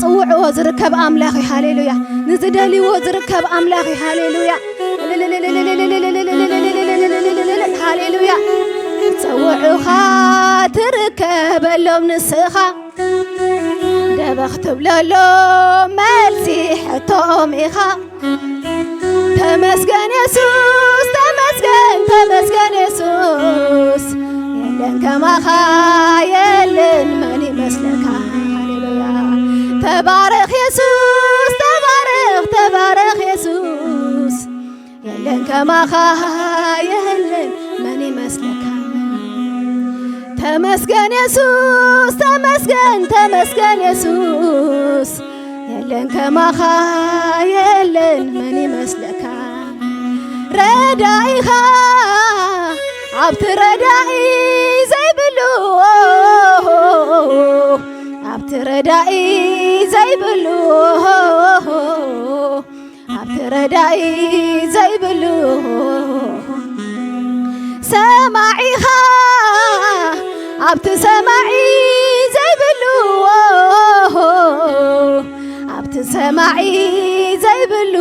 ዝጸውዕዎ ዝርከብ ኣምላኽ እዩ። ሃሌሉያ። ንዝደልይዎ ዝርከብ ኣምላኽ እዩ። ሃሌሉያ። ሃሌሉያ። ጸውዑኻ ትርከበሎም ንስኻ፣ ደበኽ ትብለሎም መልሲ ሕቶኦም ኢኻ። ተመስገን የሱስ፣ ተመስገን፣ ተመስገን የሱስ፣ የለን ከማኻ የለን፣ መን ይመስለካ? ሃሌሉያ። ተባረኽ የሱስ፣ ተባረኽ፣ ተባረኽ የሱስ፣ የለን ከማኻ የለን፣ መን ይመስለካ? ተመስገን የሱስ፣ ተመስገን፣ ተመስገን የሱስ፣ የለን ከማኻ የለን፣ መን ይመስለካ? ረዳኢኻ ኣብቲ ረዳኢ ዘይብሉ፣ ኣብቲ ረዳኢ ዘይብሉ፣ ኣብቲ ረዳኢ ዘይብሉ፣ ሰማዒኻ ኣብቲ ሰማዒ ዘይብሉ፣ ኣብቲ ሰማዒ ዘይብሉ፣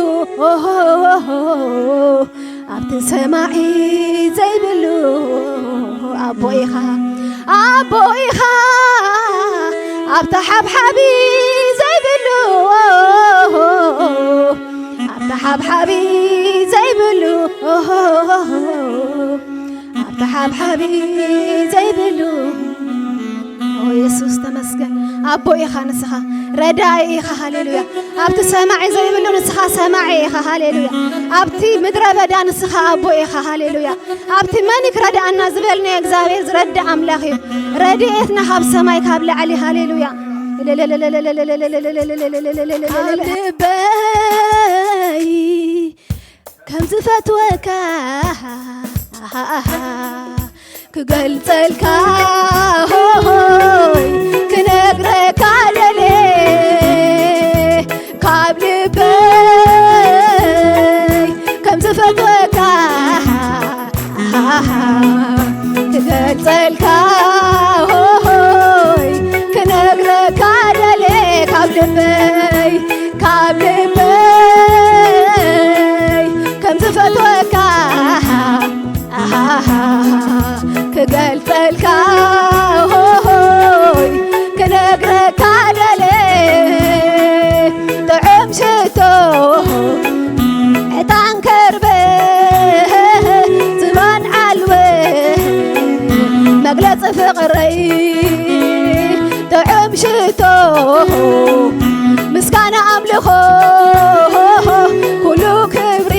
ኣብቲ ሰማዒ ዘይብሉ፣ ኣቦ ኢኻ፣ ኣቦ ኢኻ፣ ኣብቲ ሓብሓቢ ዘይብሉ፣ ኣብቲ ሓብሓቢ ዘይብሉ፣ ኣብቲ ሓብሓቢ ዘይብሉ። ኦ የሱስ ተመስገን። ኣቦ ኢኻ ንስኻ፣ ረዳኢ ኢኻ። ሃሌሉያ። ኣብቲ ሰማዒ ዘይብሉ ንስኻ ሰማዒ ኢኻ። ሃሌሉያ። ኣብቲ ምድረ በዳ ንስኻ ኣቦ ኢኻ። ሃሌሉያ። ኣብቲ መን ክረድኣና ዝበልናዮ እግዚኣብሔር ዝረድእ ኣምላኽ እዩ። ረድኤትና ካብ ሰማይ ካብ ላዕሊ። ሃሌሉያ። ካብ ልበይ ከም ዝፈትወካ ክገልጸልካ ሆይ ክነግረካ ደልየ ካብ ልበይ ከም ዝፈትወካ ክገልጸልካ ሆይ ክነግረካ ደልየ ካብ ልበይ ካብ ልበይ ከም ዝፈትወካ ኣሃሃ ክገልጸልካ ሆሆይ ክነግረካ ደለ ጥዑም ሽቶ ዕጣን ከርበ ዝባን ዓልወ መግለጺ ፍቕረይ ጥዑም ሽቶ ምስጋና ኣምልኾ ኩሉ ክብሪ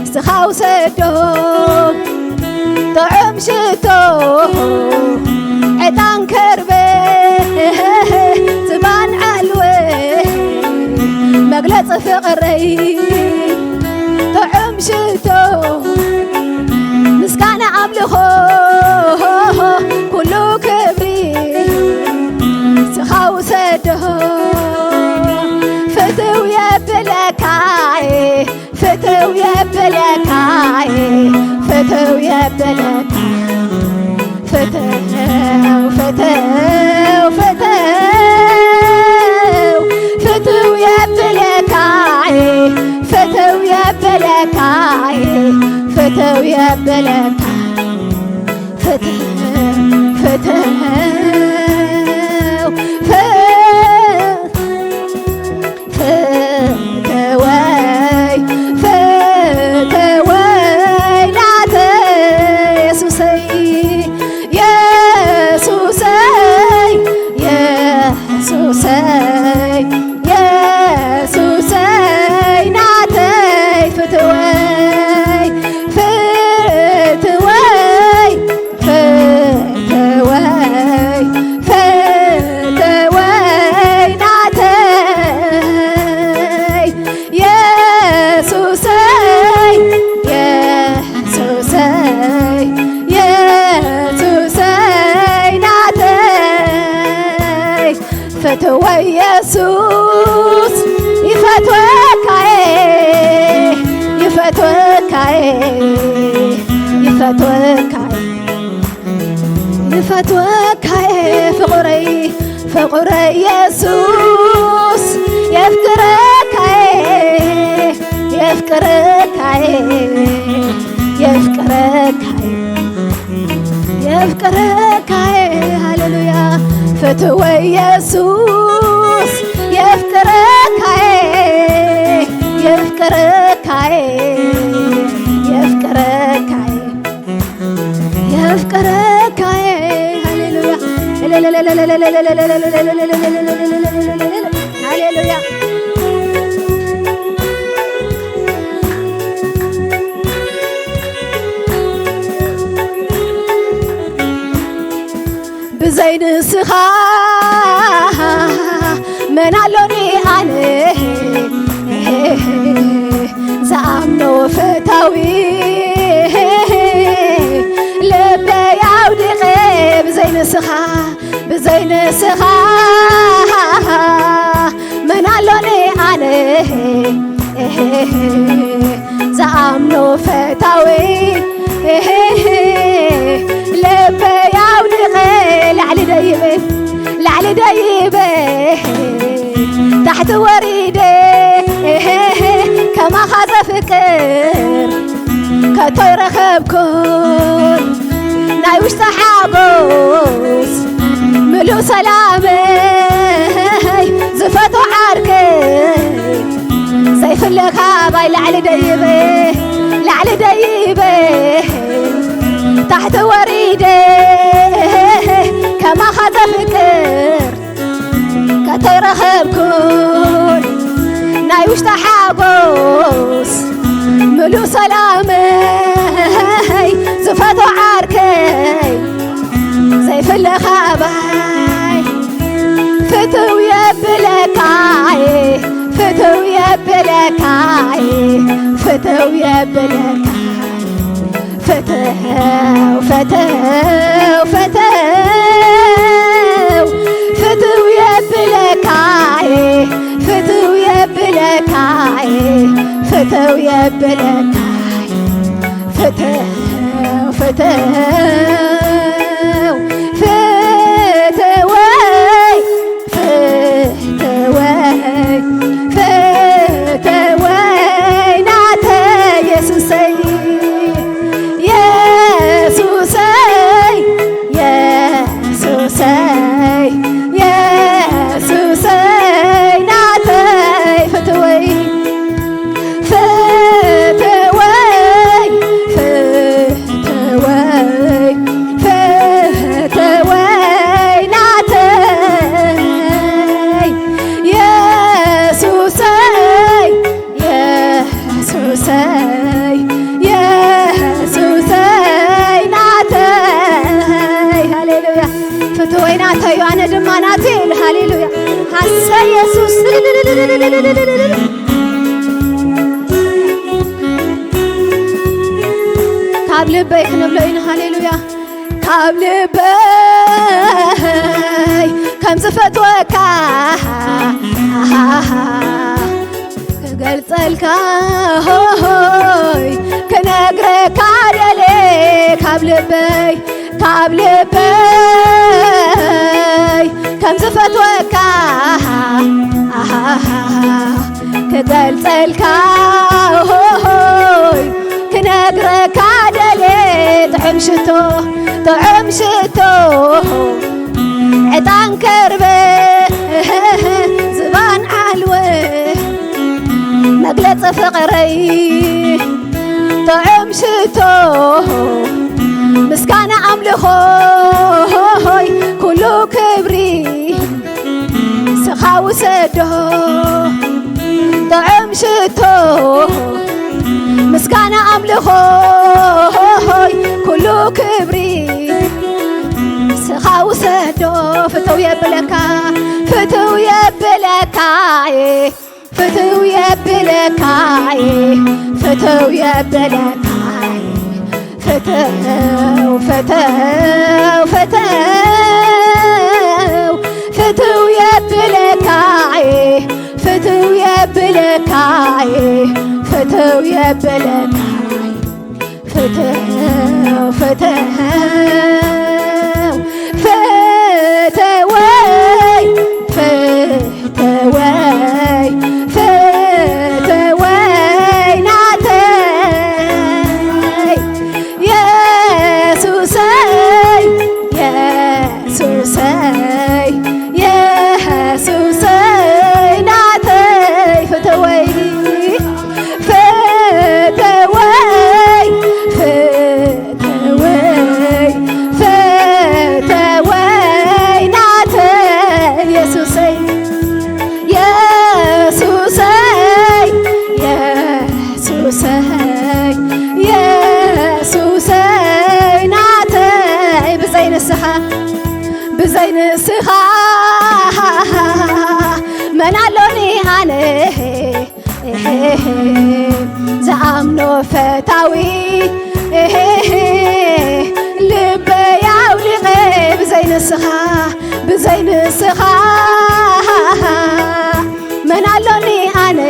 ንስኻ ውሰዶ ጥዑም ሽቶ ዕጣን ከርበ ዝባን ዓልወ መግለጺ ፍቕረይ ጥዑም ሽቶ ምስጋና ኣምልኾ ኩሉ ክብሪ ንስኻ ውሰዶ ፍትው የብለካይ ፍትው የብለካይ ፍትው የብለካ ፍትው ፍትው ፍትው ፍትው የብለካይ ፍትው የብለካይ ፍትው የብለካ ፍትው ፍትው ፍትወይ ፍትወይ ናተይ የሱሰይ የሱሰይ የሱሰይ የሱሰይ ናተይ ፍትወይ ፍትወይ ፍትወይ ፍትወይ ናተይ የሱሰይ የሱሰይ የሱሰይ ናተይ ፍትወይ የሱስ ይፈትወካየ ይፈትወካየ ይፈትወካየ ይፈትወካየ ፍቕረይ ፍቕረ ኢየሱስ የፍቅረካየ፣ የፍቅረካየ፣ የፍቅረካየ፣ የፍቅረካየ። ሃሌሉያ። ፍትወ ኢየሱስ የፍቅረካየ፣ የፍቅረካየ፣ የፍቅረካየ፣ የፍቅረካየ። ሃሌሉያ። ሃሌሉያ። ብዘይ ንስኻ መን ኣሎኒ ኣነ፣ ዝኣምኖ ፈታዊ ልበይ ኣውዲቐ። ብዘይ ንስኻ፣ ብዘይ ንስኻ መን ኣሎኒ ኣነ፣ ዝኣምኖ ፈታዊ ልበይ ኣውዲቐ። ላዕሊ ደይበ፣ ላዕሊ ደይበ፣ ታሕቲ ወሪደ፣ ከማኻ ዘፍቅር ከቶ ይረኸብኩን። ናይ ውሽጢ ሓጎስ ምሉእ ሰላመይ ዝፈቶ ዓርከይ ዘይፍለ ካባይ። ላዕሊ ደይበ፣ ላዕሊ ደይበ፣ ታሕቲ ወሪደ፣ ከማኻ ዘፍቅር ከቶ ይረኸብኩን። ናይ ውሽጢ ሓጎስ ምሉእ ሰላመይ ዝፈቶ ዓርከይ ዘይፍለ ካባይ። ፍትው የብለካይ፣ ፍትው የብለካይ፣ ፍትው የብለካይ። ፍትው፣ ፍትው፣ ፍትው፣ ፍትው የብለካይ፣ ፍትው የብለካይ፣ ፍትው የብለካይ። ፍትው፣ ፍትው፣ ፍትወይ፣ ፍትወይ፣ ፍትወይ ናተይ የሱሰይ፣ የሱሰይ፣ የሱሰይ፣ የሱሰይ ናተይ ፍትወይ፣ ፍትወይ፣ ፍትወይ፣ ፍትወይ ናተይ የሱሰይ፣ የሱሰይ፣ የሱሰይ ናተይ። ሃሌሉያ። ፍትወይ ናተይ እዩ፣ ኣነ ድማ ናተይ ኢሉ። ሃሌሉያ። ሃሰይ የሱስ። ካብ ልበይ ክንብሎ ኢና። ሃሌሉያ። ካብ ልበይ ከም ዝፈትወካ ክገልጸልካ ሆሆይ ክነግረካ ደልየ። ካብ ልበይ፣ ካብ ልበይ ከም ዝፈትወካ ክገልጸልካ ሆሆይ ክነግረካ ደልየ። ጥዑም ሽቶ፣ ጥዑም ሽቶ፣ ዕጣን ከርበ፣ ዝባን ዓልወ፣ መግለጺ ፍቕረይ ጥዑም ሽቶ፣ ምስጋና ኣምልኾይ ኩሉ ክብሪ ንስኻ ውሰዶ። ጥዑም ሽቶ፣ ምስጋና ኣምልኾይ ኩሉ ክብሪ ንስኻ ውሰዶ። ፍትው የብለካ፣ ፍትው የብለካ፣ ፍትው የብለካ፣ ፍትው የብለካ። ፍትው፣ ፍትው፣ ፍትው፣ ፍትው የብለካ፣ ፍትው የብለካ፣ ፍትው የብለካ። ፍትው፣ ፍትው፣ ፍትው ንስኻ መን ኣሎኒ ኣነ ዝኣምኖ ፈታዊ ልበይ ኣውሊቐ ብዘይ ንስኻ ብዘይ ንስኻ መን ኣሎኒ ኣነ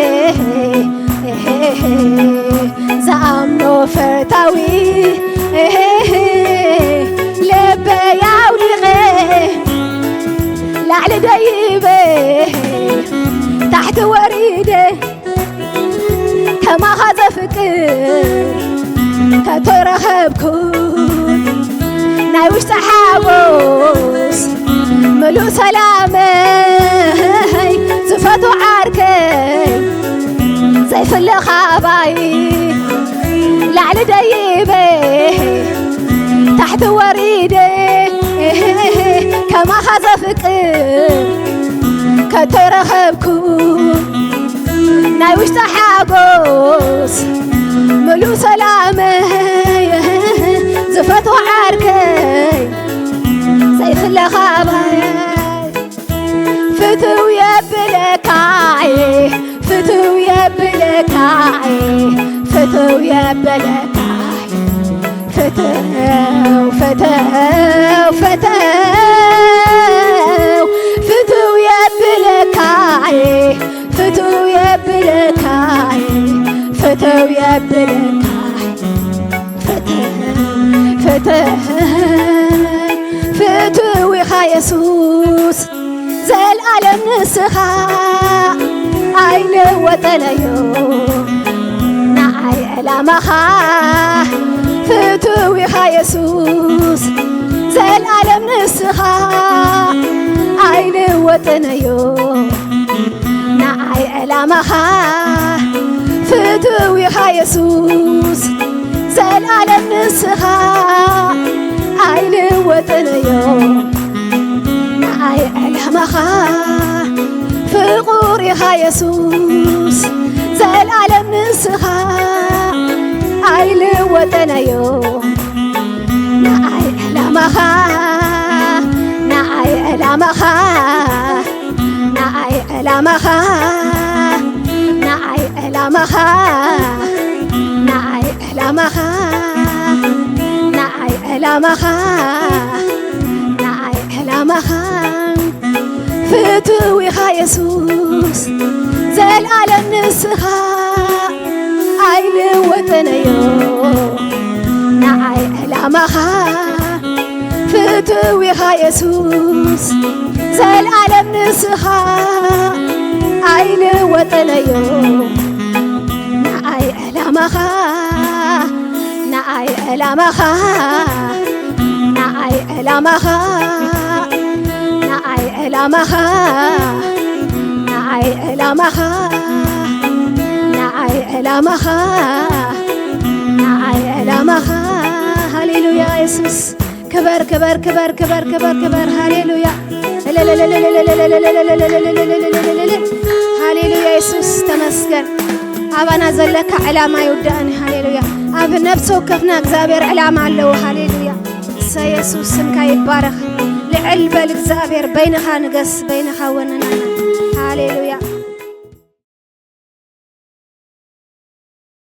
ዝኣምኖ ፈታዊ ልበይ ኣውሊቐ ላዕሊ ደይበ ታሕቲ ወሪደ ከማኻ ዘፍቅር ከቶ ረኸብኩ ናይ ውሽጢ ሓጎስ ምሉእ ሰላመይ ዝፈትዎ ዓርከይ ዘይፍለ ካባይ ላዕሊ ደይበ ታሕቲ ወሪደ ከማኻ ዘፍቅር ከቶ ረኸብኩ ናይ ውሽጢ ሓጎስ ምሉእ ሰላመይ ዝፈትዎ ዓርከይ ዘይፍለ ካባይ ፍትው የብለካ ፍትው የብለካ ፍትው የብለካ ፍትው ፍትው ፍትው ፍትው የብለካ ፍትው የብለካ ፍትው የብለካ ፍትው ፍትው ፍትው ኢኻ የሱስ ዘልኣለም ንስኻ ኣይልወጠነዮ ንዓይ ዕላማኻ ፍትው ኢኻ የሱስ ዘልኣለም ንስኻ ኣይልወጠነዮ ንዓይ ዕላማኻ ፍትው ኢኻ የሱስ ዘልኣለም ንስኻ ኣይልወጥንዮ ንዓይ ዕላማኻ ፍቑር ኢኻ የሱስ ዘልኣለም ንስኻ ኣይልወጥንዮ ንዓይ ዕላማኻ ንዓይ ዕላማኻ ንዓይ ዕላማኻ ንዓይ ዕላማኻ ንዓይ ዕላማኻ ንዓይ ዕላማኻ ንዓይ ዕላማኻ ፍትው ኢኻ የሱስ ዘልኣለም ንስኻ ኣይልወጥንዮ ንዓይ ዕላማኻ ፍትው ኢኻ የሱስ ዘልኣለም ንስኻ ኣይልወጥንዮ ንዓይ ዕላማኻ ንዓይ ዕላማኻ ንዓይ ዕላማኻ ንዓይ ዕላማኻ ንዓይ ዕላማኻ ንዓይ ዕላማኻ ንዓይ ዕላማኻ ሃሌሉያ የሱስ ክበር ክበር ክበር ክበር ክበር ክበር ሃሌሉያ ሃሌሉያ የሱስ ተመስገን ኣባና ዘለካ ዕላማ ይውዳእን ሃሌሉያ ኣብ ነፍሲ ወከፍና እግዚኣብሔር ዕላማ ኣለዎ ሃሌሉያ እሰ የሱስ ስምካ ይባረኽ ልዕል በል እግዚኣብሔር በይንኻ ንገስ በይንኻ ወነናና ሃሌሉያ